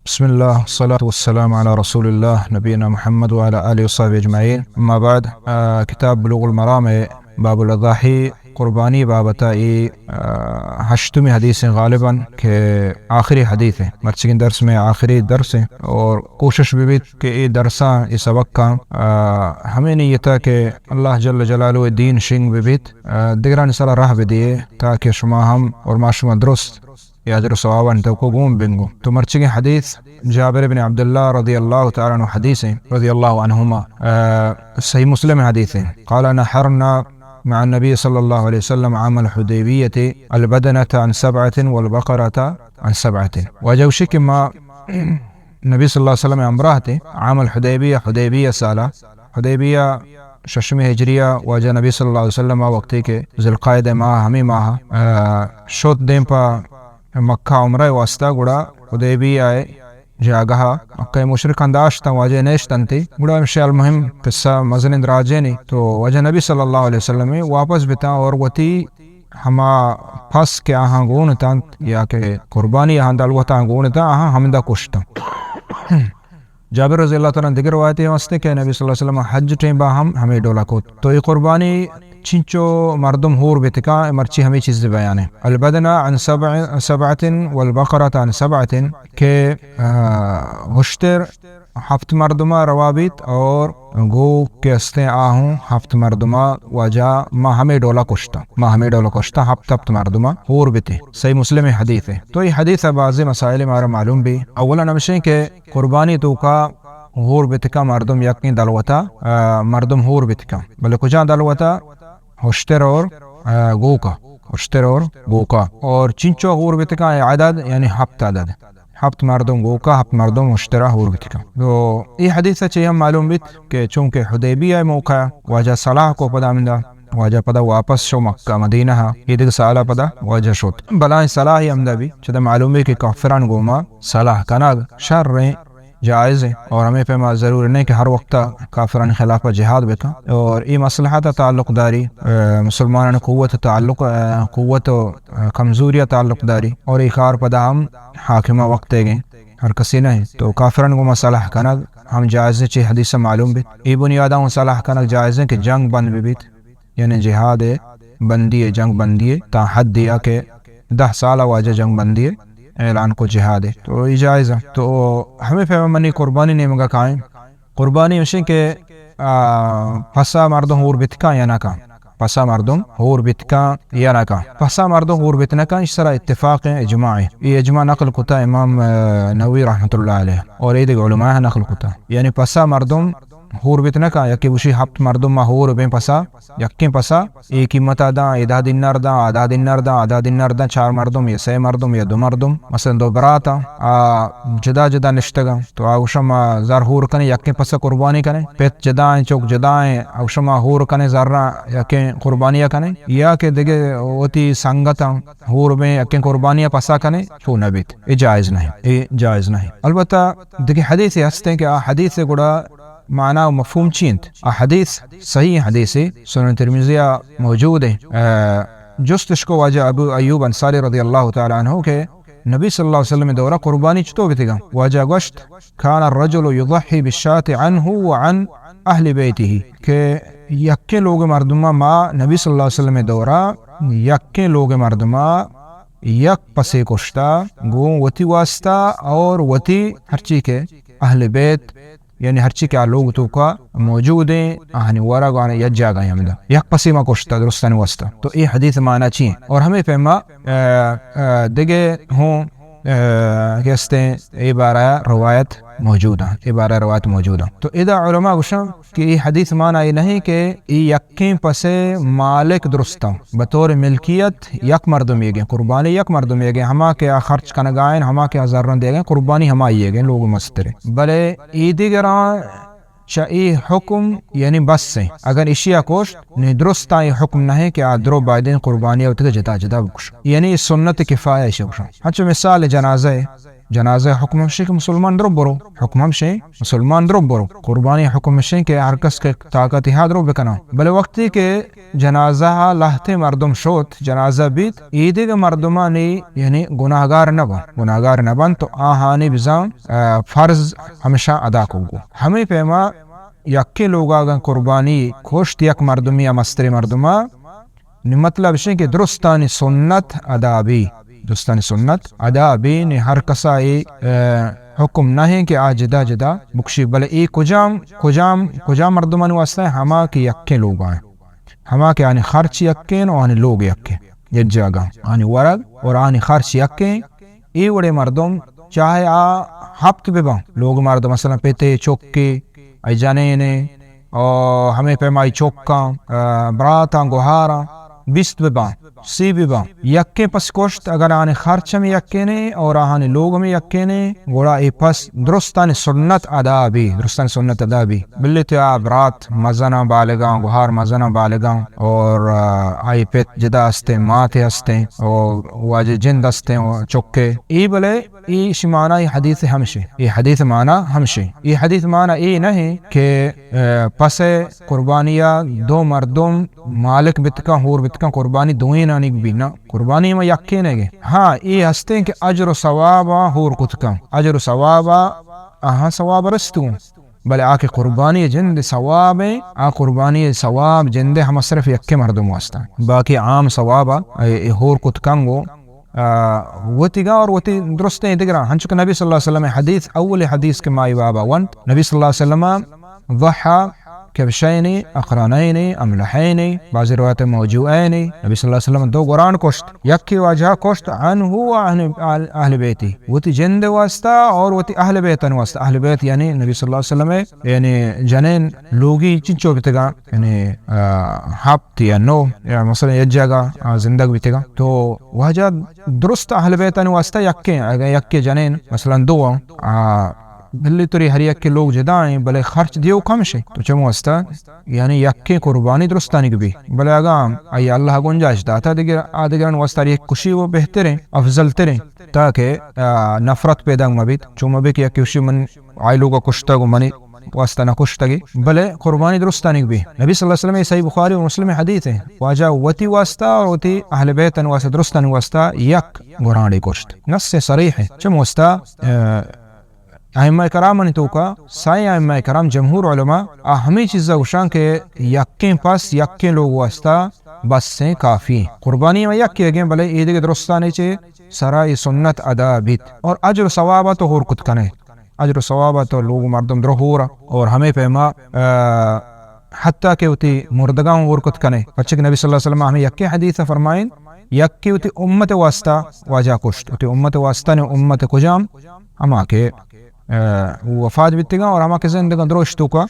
بسم اللہ، والصلاة والسلام علی رسول اللہ، نبینا محمد وعلی آلہ وصحبہ اجمعین۔ اما بعد، آ، کتاب بلوغ المرام ءِ باب الاضاحی، قربانی بابت ءَ اے، آ، ہشتمی حدیث ایں غالباً کہ آخری حدیث ایں، مرچیگیں درس مئے آخری درس ایں، اور کوشش بہ بیت کہ اے درساں، اے سبقاں، آ، ہمے نیت ءَ کہ اللہ جل جلالہ ءِ دین شنگ بہ بیت، آ، دگرانی سرا راہ بہ دیئے تاکہ شما ہم اور ما شما درست اے اجر و ثوابانی توکا گون بنگو۔ تو مرچیگیں حدیث جابر بن عبداللہ رضی اللہ تعالی عنہ حدیث ایں، رضی اللہ عنہما، آ، صحیح مسلم حدیث ایں۔ قال: نحرنا مع النبي صلى الله عليه وسلم عام الحديبية البدنة عن سبعة والبقرة عن سبعة۔ واجہ گوشی کہ ما نبی صلی اللہ علیہ وسلم ءِ ہمراہ اتیں عام الحدیبیہ، حدیبیہ سالا، حدیبیہ ششمی ہجریہ، واجہ نبی صلی اللہ علیہ وسلم ءَ وقتی کہ ذوالقعدہ ماہ، ہمے ماہ، آ، شت دیم پہ مکہ عمرہ ءِ واسطہ، گڑا حدیبیہ ءِ جاگہ ءَ مکہ ءِ مشرکاں داشتاں، واجہ نیشتنتی۔ گڑا ہمشی المہم قصہ مزنیں دراجیں ایں۔ تو واجہ نبی صلی اللہ علیہ وسلم ءَ واپس بتاں اور وتی ہما پس کہ آہاں گون اتنت یا کہ قربانی آہاں دلوتاں گون اتاں، آہاں ہمدا کشتاں۔ جابر رضی اللہ تعالی عنہ دگہ روایتے ہم ہستیں کہ نبی صلی اللہ علیہ وسلم حج ٹیمبا ہم ہمے ڈولا کت۔ تو اے قربانی چنچو مردم ہور بیتکاں، مرچی ہمے چیز بیان ایں۔ البدنہ عن سبع، سبعة والبقرة عن سبعة کہ، آ، ہشتر ہپت مردما روا بیت اور گوک کہ ہستیں آ ہوں ہپت مردما، واجہ ما ہمے ڈولا کشتاں، ما ہمے ڈولا کشتاں، ہپت ہپت مردما ہور بیتیں۔ صحیح مسلم ءِ حدیث ایں۔ تو اے حدیث ءَ بازیں مسائل مارا معلوم بی۔ اولاً ہمشیں کہ قربانی توکا ہور بیتکاں مردم یکیں دلوتا، آ، مردم ہور بیتکاں۔ بلے کجا دلوتا؟ ہشتر اور، آ، گوکا۔ ہشتر اور گوکا۔ اور چنچو ہور بیتکاں اے عدد، یعنی ہپت عدد۔ ہپت مردم گوکا، ہپت مردم ہشترا ہور بیتکاں۔ تو اے حدیث ءَ چہ ہم معلوم بیت کہ چونکہ حدیبیہ ءِ موقع واجہ صلاح کو پدا ہمدا، واجہ پدا واپس شو مکہ مدینہ ءَ، اے دگہ سال ءَ پدا واجہ شت۔ بلائیں صلاحے ہمدا بی، چدا معلوم بی کہ کافران گوما صلاح کنگ شر ایں، جائز ایں، اور ہمے پیما ضروری نہ ایں کہ ہر وقت کافرانی خلاف جہاد بکن۔ اور اے مصلحت ءَ تعلق داری، آ، مسلمانانی قوت ءَ تعلق، آ، قوت و، آ، کمزوری ءَ تعلق داری، اور اے کار پدا ہم حاکم ءِ وقت ءَ گیں، ہر کسی نہ ایں۔ تو کافران گوما صلاح کنگ ہم جائز ایں، چہ حدیث ءَ معلوم بیت۔ اے بنیادا ہوں صلاح کنگ جائز ایں کہ جنگ بند بہ بیت، یعنی جہاد ءِ بندی ءِ، جنگ بندی ءِ تا حد یا کہ دہ سال ءَ واجہ جنگ بندی ءِ اعلان کو جہاد ءِ۔ تو اے جائز ایں۔ تو ہمے پیما منی قربانی نیمگا کائیں۔ قربانی ہمشیں کہ، آ، پسا مردم ہور بیتکاں یا نہ کاں؟ پسا مردم ہور بیتکاں یا نہ کاں؟ پسا مردم ہور بیت نہ کاں، ایشی سرا اتفاق ایں، اجماع ایں۔ اے اجماع نقل کتا امام، آ، نووی رحمت اللہ علیہ اور اے دگہ علماء نقل کتا۔ یعنی پسا مردم ہور بیت نہ کاں، یکے گوشی ہپت مردم ما ہور بیں پسا، یکیں پسا، اے قیمتا داں، اے دہ دینار داں، آ دہ دینار داں، آ دہ دینار داں، چار مردم یا سئے مردم یا دو مردم، مثلاً دو براتاں، آ جدا جدا نشتگاں، تو آ گوشاں ما زر ہور کنیں، یکیں پسا قربانی کنیں، پت جدا ایں، چک جدا ایں، آ گوشاں ما ہور کنیں زراں، یکیں قربانی کنیں، یا کہ دگہ وتی سنگتاں ہور بیں، یکیں قربانی پسا کنیں، چو نہ بیت، اے جائز نہ ایں، اے جائز نہ ایں۔ البتہ دگہ حدیثے ہستیں کہ آ حدیث گڑا معنی و مفہوم چی انت؟ آ حدیث صحیح حدیثے، سنن ترمذی ءَ موجود ایں۔ آ، جست اش کو واجہ ابو ایوب انصاری رضی اللہ تعالی عنہ کہ نبی صلی اللہ علیہ وسلم دورا قربانی چطور بیتگاں؟ واجہ گوشت، كان الرجل يضحي بالشاة عنه وعن أهل بيته، کہ یکیں لوگ مردماں ما نبی صلی اللہ علیہ وسلم دورا یکیں لوگ مردماں یک پسے کشتا گوں وتی واسطہ اور وتی ہرچی کہ اہل بیت، یعنی ہرچی کہ آ لوگ توکا موجود ایں، آہانی ورگ آنے یک جاگہ ایں ہمدا۔ یک پسے ما کشتا درستانی واسطہ۔ تو اے حدیث معنی چی ایں؟ اور ہمے پیما، آ، آ، دگہ ہوں، آ، کہ استیں اے بارہ روایت موجود ایں، اے بارہ روایت موجود ایں۔ تو ادا علماء گوشاں کہ اے حدیث معنی اے نہیں کہ اے یکیں پسے مالک درستاں، بطور ملکیت یک مردم یگیں، قربانی یک مردم یگیں، ہما کہ آ خرچ کنگائیں، ہما کہ آ زرن دیگیں، قربانی ہما یگیں لوگ مسترے۔ بلے اے دیگراں چہ اے حکم یعنی بس ایں۔ اگر اشیا کشت، نی درستاں اے حکم نہ ایں کہ آ درو بایدیں قربانی وتگا جدا جدا بکش۔ یعنی سنت کفایہ اشیا گوشاں۔ ہنچو مثال جنازہ ایں، جنازہ حکم ہمشی کہ مسلمان درو برو، حکم ہمشی مسلمان درو برو۔ قربانی حکم ہمشی کہ ہر کس کہ طاقت ہا درو بکناں۔ بلے وقتی کہ جنازہ لہتے مردم شوت، جنازہ بیت، ایدگہ مردمانی یعنی گناہگار نبن، گناہگار نبن تو آہانی بزاں، آ، فرض ہمشاں ادا کو گو۔ ہمیں پیما یکے لوگا اگاں قربانی کشت یک مردمی یا مستری مردما، نی مطلب شیں کہ درستانی سنت ادا بی، درستانی سنت ادا بی، نی ہر کسا اے، آ، حکم نہ ہیں کہ آ جدا جدا بکشی، بلے اے کجام، کجام، کجام مردمانی واسطہ ہیں؟ ہما کہ یکیں لوگا ہیں، ہما کہ آنی خرچ یکیں و آنی لوگ یکیں، یک جاگہ آنی ورگ اور آنی خرچ یکیں، اے وڑیں مردم چاہے آ ہپت بباں، لوگ مردم مثلاً پتے، چکے، اے جنینے، او ہمے پیما اے چکاں، آ، براتاں، گوہاراں، بیست بباں، سی بباں، یکیں پس کشت، اگر آنی خرچ ہم یکینے اور آہانی لوگ ہم یکینے، گڑا اے پس درستانی سنت ادا بی، درستانی سنت ادا بی۔ بلے تو آ برات مزناں بالغاں، گوہار مزناں بالغاں، اور، آ، آئی پت جدا ہستیں، ماتے ہستیں، اور واجہ جند ہستیں، اور چکے۔ اے بلے اے اشی معنی اے حدیث ہمشے۔ اے حدیث معنی ہمشے۔ اے حدیث معنی اے نہ ہے کہ، آ، پس قربانی دو مردم مالک بتکاں، ہور بتکاں، قربانی دوئینانی بی نہ۔ قربانی ما یکینے گے۔ ہاں، اے ہستیں کہ اجر و ثواب ہور کتکاں۔ اجر و ثواب آہاں ثواب رستوں۔ بلے آ کہ قربانی جند ثواب ہیں، آ قربانی ثواب جند ہما صرف یکے مردم واسطہ۔ باقی عام ثواب اے، اے ہور کتکاں گو، آ، وتیگا اور وتی درستیں دگراں۔ ہنچو کہ نبی صلی اللہ علیہ وسلم حدیث، اول حدیث کہ مائی بابا ونت، نبی صلی اللہ علیہ وسلم ضحى كبشين أقرنين أملحين، بعضی روایت موجوعين، نبی صلی اللہ علیہ وسلم دو گران کشت، یکی واجہ کشت عنه و عن اہل، اہل بیتی، وتی جند واسطہ اور وتی اہل بیتن واسطہ۔ اہل بیت یعنی نبی صلی اللہ علیہ وسلم یعنی جنین لوگی چنچو بتگا، یعنی، آ، ہپت یا نو، یا مثلاً یک جاگہ، آ، زندگ بیتگا۔ تو واجہ درست اہل بیتانی واسطہ یکیں، اگر یکے جنین مثلاً دو، آ، بلے توری ہر یکے لوگ جدا ہیں، بلے خرچ دیو کم شے۔ تو چم واسطہ یعنی یکیں قربانی درستانی بی۔ بلے اگاں آئی اللہ گنجائش داتا دگر، آ دگران واسطہ یک کشی و بہتریں، افضل تریں، تاکہ، آ، نفرت پیدا مبیت۔ چو مبی کہ یک کشی من آئی لوگا کشتگ و منی واسطہ نہ کشتگی، بلے قربانی درستانی بی۔ نبی صلی اللہ علیہ وسلم، اے صحیح بخاری و مسلم حدیث ہیں، واجہ وتی واسطہ اور وتی اہل بیتن واسطہ، درستانی واسطہ یک گرانڈے کشت۔ نص صریح ہے۔ چم واسطہ، آ، ائمہ کرامانی توکا، سائیں ائمہ کرام، جمہور علماء، آ ہمیں چیزا گوشاں کہ یکیں پس، یکیں لوگ واسطہ بس ہیں، کافی ہیں۔ قربانی ہم یکے گیں، بلے اے دگہ درستانی چے سرا اے سنت ادا بیت اور اجر و ثوابا تو ہور کت کنے۔ اجر و ثوابا تو لوگ مردم درو ہورا اور ہمیں پیما، آ، حتیٰ کہ وتی مردگاں ہور کت کنے۔ پرچہ کہ نبی صلی اللہ علیہ وسلم ہمیں یکیں حدیث فرمائیں، یکے وتی امت واسطہ واجہ کشت۔ وتی امت واسطہ نے امت کجام؟ ہما کہ، آ، وفات بیتگاں اور ہما کہ زندگاں درو اشتوکا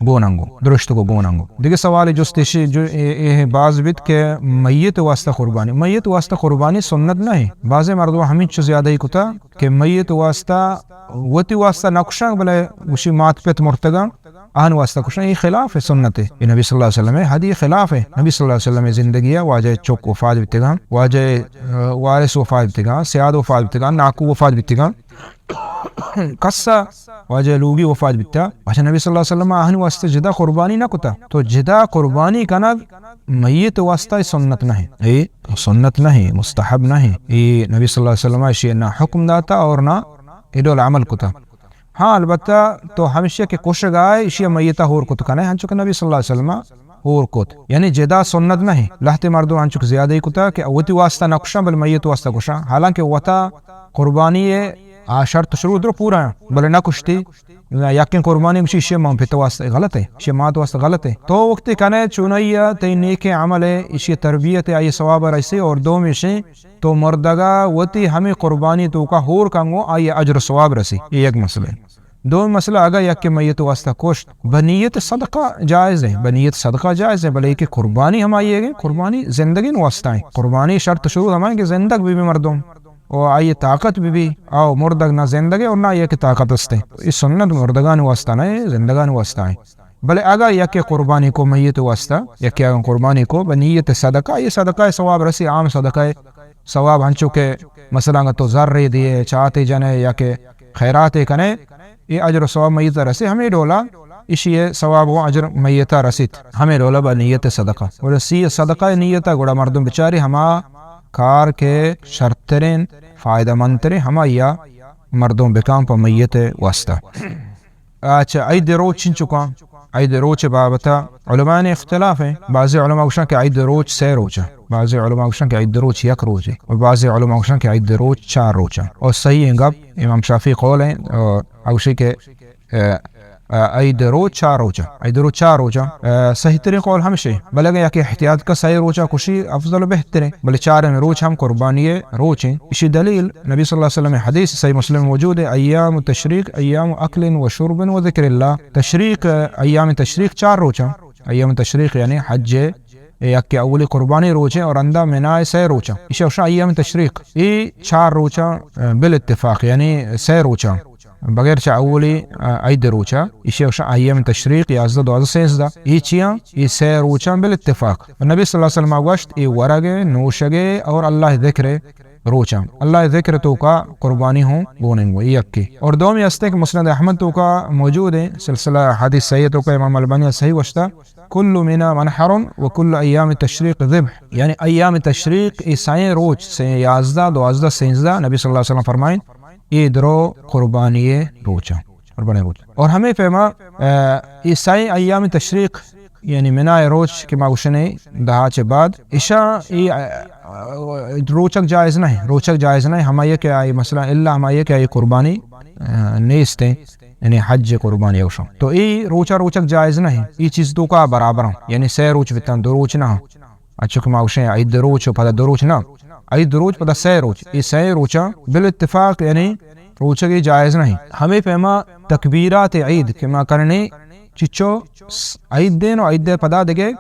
گوننگو، درو اشتوکا گوننگو۔ دیگہ سوال جست ایشی جو اے، اے باز بیت کہ میت واسطہ قربانی، میت واسطہ قربانی سنت نہ ہے۔ بعضے مردم ہمینچو زیادہ ہی کتا کہ میت واسطہ، وتی واسطہ نہ کشاں، بلے گوشی مات پت مرتگاں، آہن واسطہ کشاں، اے خلاف سنت ہے۔ اے نبی صلی اللہ علیہ وسلم حدیث خلاف ہے۔ نبی صلی اللہ علیہ وسلم زندگی ہے، واجہ چک وفات بیتگاں، واجہ، آ، وارث وفات بیتگاں، سیاد وفات بیتگاں، ناکو وفات بیتگاں۔ کسا واجہ لوگی وفات بیتا، واجہ نبی صلی اللہ علیہ وسلم آہن واسطہ جدا قربانی نہ کتا۔ تو جدا قربانی کنگ میت واسطہ سنت نہ ہے۔ اے سنت نہ ہے، مستحب نہ ہے۔ اے نبی صلی اللہ علیہ وسلم اشی نہ حکم داتا اور نہ اے ڈول عمل کتا۔ ہاں، البتہ تو ہمیشہ کہ کشگائے، اشی میتا ہور کت کنے، ہنچو کہ نبی صلی اللہ علیہ وسلم ہور کت۔ یعنی جدا سنت نہ ہے۔ لہتے مردم ہنچو کہ زیادہ ہی کتا کہ وتی واسطہ نہ کشاں، بل میت واسطہ کشاں۔ حالانکہ وتا قربانی ہے، آ شرط شروط درو پورا ہیں، بلے نہ کشتی۔ یکیں قربانی گوشی، اشی من پت واسطہ غلط ہے، اشی مات واسطہ غلط ہے۔ تو وقتی کنے چونائی تئی نیکیں عمل ہے، اشی تربیت ہے، آئی ثواب رسی اور دومی شے تو مردگا وتی ہمیں قربانی توکا ہور کنگو، آئی اجر و ثواب رسی۔ یہ یک مسئلہ ہے۔ دومی مسئلہ، اگر یک میت واسطہ کشت، بنیت صدقہ جائز ہے، بنیت صدقہ جائز ہے، بلے کہ قربانی ہم آئی ہے، قربانی زندگین واسطہ ہیں۔ قربانی شرط شروط ہم ہیں کہ زندگ بی بی مردم، و آئی طاقت بی بی، او مردگ نہ زندگے اور نہ یک طاقت استے۔ یہ سنت مردگان واسطہ نہ ہے، زندگان واسطہ ہے۔ بلے اگر یک قربانی کو میت واسطہ، یک قربانی کو بنیت صدقہ، یہ صدقہ ثواب رسی، عام صدقہ ہے۔ ثواب ہنچو کہ مثلاً اگر تو زرے دیئے، چاتے جنے یا کہ خیراتے کنے، اے اجر و ثواب میت ءَ رسے، ہمے ڈولا اشی ءِ ثواب و اجر میت ءَ رسیت۔ ہمے ڈولا با نیت صدقہ۔ گڑا سی صدقہ نیت ءَ گڑا مردم بچاری ہما کار کہ شرترین، فائدہ مندترین، ہمائی ءَ مردم بکن پہ میت ءِ واسطہ۔ اچھا، عید روچ چنچکاں؟ عید روچ بابت ءَ علماء نے اختلاف ہیں۔ بعضی علماء گوشن کہ عید روچ سے روچ ہیں، بعضی علماء گوشن کہ عید روچ یک روچ ہے، اور بعضی علماء گوشن کہ عید روچ چار روچ ہیں۔ اور صحیح ہیں گپ، امام شافعی قول ہیں، اور اوشی کہ، اے، اے، عید روچ چار روچ ہیں، عید روچ چار روچ ہیں۔ اے، صحیح ترین قول ہمشی، بلے اگر یک احتیاط کا سے روچ کشی افضل و بہتر ہیں، بلے چار روچ ہم قربانی روچ ہیں۔ اسی دلیل نبی صلی اللہ علیہ وسلم حدیث صحیح مسلم موجود ہے، ایام تشریق ایام اکل و شرب و ذکر اللہ۔ تشریق، ایام تشریق چار روچاں۔ ایام تشریق یعنی حج یک اولی قربانی روچیں اور اندا منائے سے روچاں۔ ایشی اوشا ایام تشریق۔ ای چار روچاں، بال اتفاق یعنی سے روچاں۔ بغیر چہ اولی، آ، عید روچا۔ ایشی اوشا ایام تشریق یازدہ، دوازدہ، سیزدہ۔ ای چیاں؟ ای سے روچاں بال اتفاق۔ نبی صلی اللہ علیہ وسلم گوشت، ای ورگ، نوشگ اور اللہ ذکر روچاں۔ اللہ ذکر توکا قربانی ہوں گوننگو، ای یکی۔ اور دومی ہستے کہ مسند احمد توکا موجود ہیں، سلسلہ حدیث صحیح توکا امام البانی صحیح گوشتا، کل منا منحر و کل ایام تشریق ذبح، یعنی ایام تشریق ای سائیں روچ سے یازدہ، دوازدہ، سیزدہ، نبی صلی اللہ علیہ وسلم فرمائیں، ای درو قربانی روچاں، قربانی روچ۔ اور ہمیں پیما، اے، ای سائیں ایام تشریق یعنی منائے روچ کہ ما گوشنے دہا چہ بعد، اشاں ای، ا، ا، روچگ جائز نہ، روچگ جائز نہ، ہمائی کہ آئی مثلاً الا ہمائی کہ آئی قربانی، ا، نیست ہیں، یعنی حج قربانی اوشاں۔ تو ای روچا روچگ جائز نہ، ای چیز توکا برابر ہیں، یعنی سے روچ بتاں، دو روچ نہ، اچو کہ ما گوشیں عید روچ و پدا دو روچ نہ، عید روچ پدا سے روچ، ای سے روچاں بال اتفاق یعنی روچگ جائز نہ۔ ہمیں پیما تکبیرات عید کہ ما کرنے چچو س-، عید دین و عید دے پدا دگے،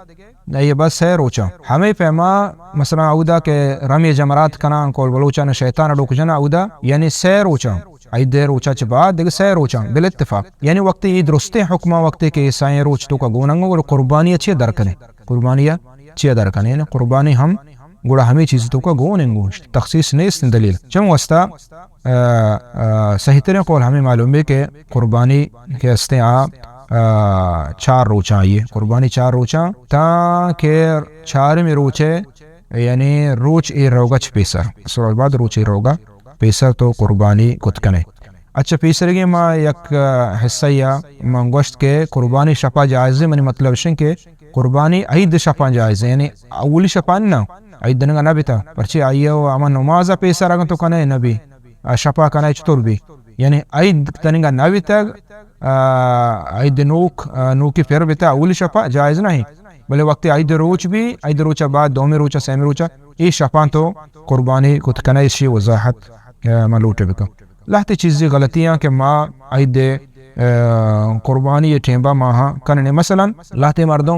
یہ بس سے روچاں۔ ہمیں پیما مثلاً اودا کہ رمی جمرات کناں، قول بلوچاں شیطان ڈوک جنا اودا، یعنی سے روچاں۔ عید دے روچا چہ بعد دگے سے روچاں، بال اتفاق۔ یعنی وقتی ای درستیں حکمہ وقتی کہ سائیں روچ توکا گوننگو، گڑا قربانی چی در کنے؟ قربانی چی در کنے؟ یعنی قربانی ہم گڑا ہمیں چیز توکا گوننگو۔ تخصیص نیست دلیل۔ چم واسطہ ا، ا، صحیح ترین قول ہمیں معلوم ہے کہ قربانی کہ ہستے آ، ا، چار روچاں آئی ہے۔ قربانی چار روچاں تاں کہ چارمی روچے، یعنی روچ ای روگا چہ پیسر، سور بعد روچ ای روگا پیسر تو قربانی کت کنے۔ اچھا، پیسرگی ما یک، ا، حصہ یا من گوشت کہ قربانی شپا جائز ہے، منی مطلب شن کہ قربانی عید شپاں جائز ہے، یعنی اولی شپاں نہ، عید دنگا نہ بیتا، پرچی آئی و اما نماز پیسر اگن تو کنے نبی، آ، شپا کنے چطور بی؟ یعنی عید تنگا نہ بیتگ، آ، عید نوک، آ، نوکی پر بیتا اولی شپا جائز نہیں، بلے وقتی عید روچ بی، عید روچا بعد دومی روچا، سیمی روچا، ای شپاں تو قربانی کت کنے، اشی وضاحت، آ، من لوٹے بکن۔ لہتے چیزی غلطیاں کہ ما عید، آ، قربانی ٹیمبا ماہا کننے۔ مثلاً لہتے مردم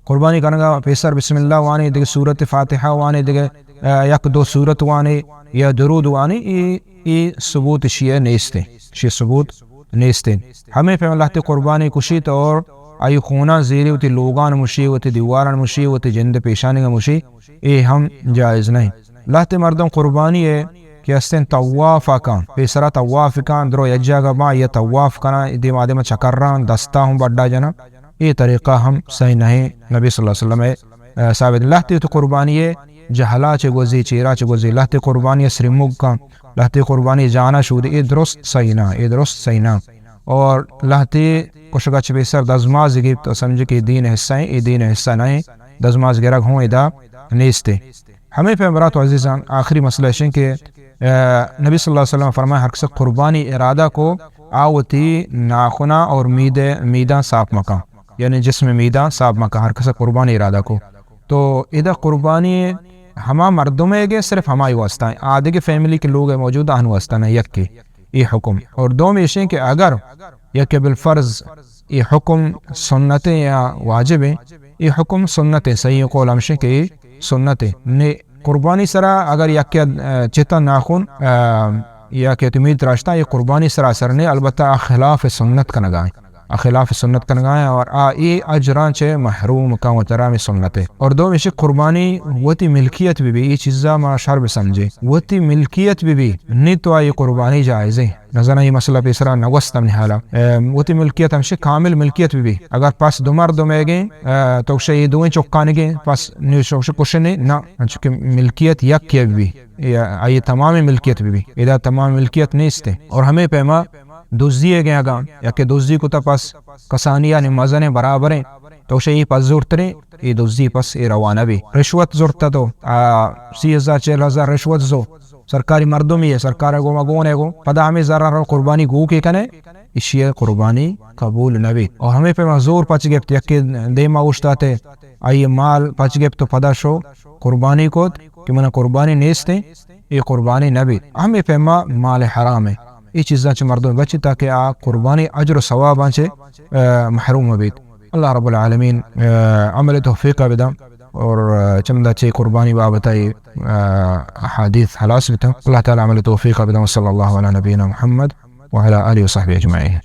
قربانی کنگا پیسر بسم اللہ وانے، دگہ سورت فاتحہ وانے، دگہ، آ، یک دو سورت وانے یا درود وانے، ای، ای ثبوت شیئے نیستے، شیئے ثبوت نیستے۔ ہمیں پہ لہتے قربانی کشیت اور آئی خوناں زیری وتی لوگان مشی، وتی دیواران مشی، وتی جند پیشانگا مشی، اے ہم جائز نہیں۔ لہتے مردم قربانی ہے کہ استیں طواف کن، پیسرا طواف کن، درو یک جاگہ با، یا طواف کنا، دیما دیما چکران، دستا ہم بڈا جنا، اے طریقہ ہم صحیح نہیں۔ نبی صلی اللہ علیہ وسلم ہے، آ، ثابت۔ لہتے تو قربانی ہے، جہلا چہ گوزی، چیرا چہ گوزی، لہتے قربانی ہے سرمگ کن، لہتے قربانی جانا شود، اے درست صحیح نہ، اے درست صحیح نہ۔ اور لہتے کشگا چہ پیسر دزماز گیپت، تو سمجھ کہ دین حصہ ہیں، اے دین حصہ نہیں، دزماز گرگ ہوں ادا نیستے۔ ہمیں پہ برات و عزیزان، آخری مسئلہ اشیں کہ، آ، نبی صلی اللہ علیہ وسلم فرمائے، ہر کس قربانی ارادہ کو، آ وتی ناخنا اور مید، میداں صاف مکن، یعنی جسم میداں صاف مکن، ہر کس قربانی ارادہ کو۔ تو ادا قربانی ہما مردم ہے کہ صرف ہمائی واسطہ ہیں، آدھے کے فیملی کے لوگ ہیں موجود، آہن واسطہ نہ، یک کے اے حکم۔ اور دوم ایشیں کہ اگر یا کہ بالفرض اے حکم سنت ہیں یا واجب ہیں، اے حکم سنت ہیں، صحیح قول ہمشیں کہ اے سنت ہیں۔ نے قربانی سرا اگر یک یا، آ، چتا ناخن، آ، یا کہ تمید راشتا، اے قربانی سرا اثر نے، البتہ آ خلاف سنت کنگا ہیں۔ آ خلاف سنت کنگا ایں اور آ اے اجراں چہ محروم کاں، وترا ہمے سنت ایں۔ اور دومی چہ قربانی وتی ملکیت بہ بی، اے چیزا ما شر بسمجھیں۔ وتی ملکیت بہ بی، نی تو آئی قربانی جائز ایں۔ نزاناں اے مسئلہ پیسرا نگوست منی حالا۔ اے، وتی ملکیت ہمشی کامل ملکیت بہ بی۔ اگر پس دو مردم ایگیں، اے، تو گوشے اے دوئیں چکانگیں، پس نی شوش کشنے، نہ، انچو کہ ملکیت یک بہ بی۔ اے، آئی تمام ملکیت بہ بی۔ ادا تمام ملکیت نیست ایں۔ اور ہمے پیما دزی ئیگ ایں اگاں، یا کہ دزی کتا پس کسانی آنی مزنیں برابریں، تو گوشے اے پس زورتریں، اے دزی پس اے روا نہ بی۔ رشوت زرتا تو، آ، سی ہزار، چل ہزار رشوت زو، سرکاری مردمی ئے، سرکار گوما گون ئے گو، پدا ہمے زرا رو قربانی گوکے کنے، اشی قربانی قبول نہ بیت۔ اور ہمے پیما زور پچ گپت، یکے دیما اوشتاتے، آئی مال پچ گپت تو پدا شو قربانی کت کہ منا قربانی نیست ایں، اے قربانی نہ بیت۔ ہمے پیما مال حرام ایں۔ اے چیزاں چہ مردم بچی تاکہ آ قربانی اجر و ثواباں چہ، آ، محروم بیت۔ اللہ رب العالمین، آ، عمل توفیق بداں اور، آ، چمدا چہ قربانی بابت ءَ، آ، احادیث خلاص بتاں۔ اللہ تعالی عمل توفیق بداں۔ وصلی اللہ علی نبینا محمد وعلی آلہ وصحبہ اجمعین۔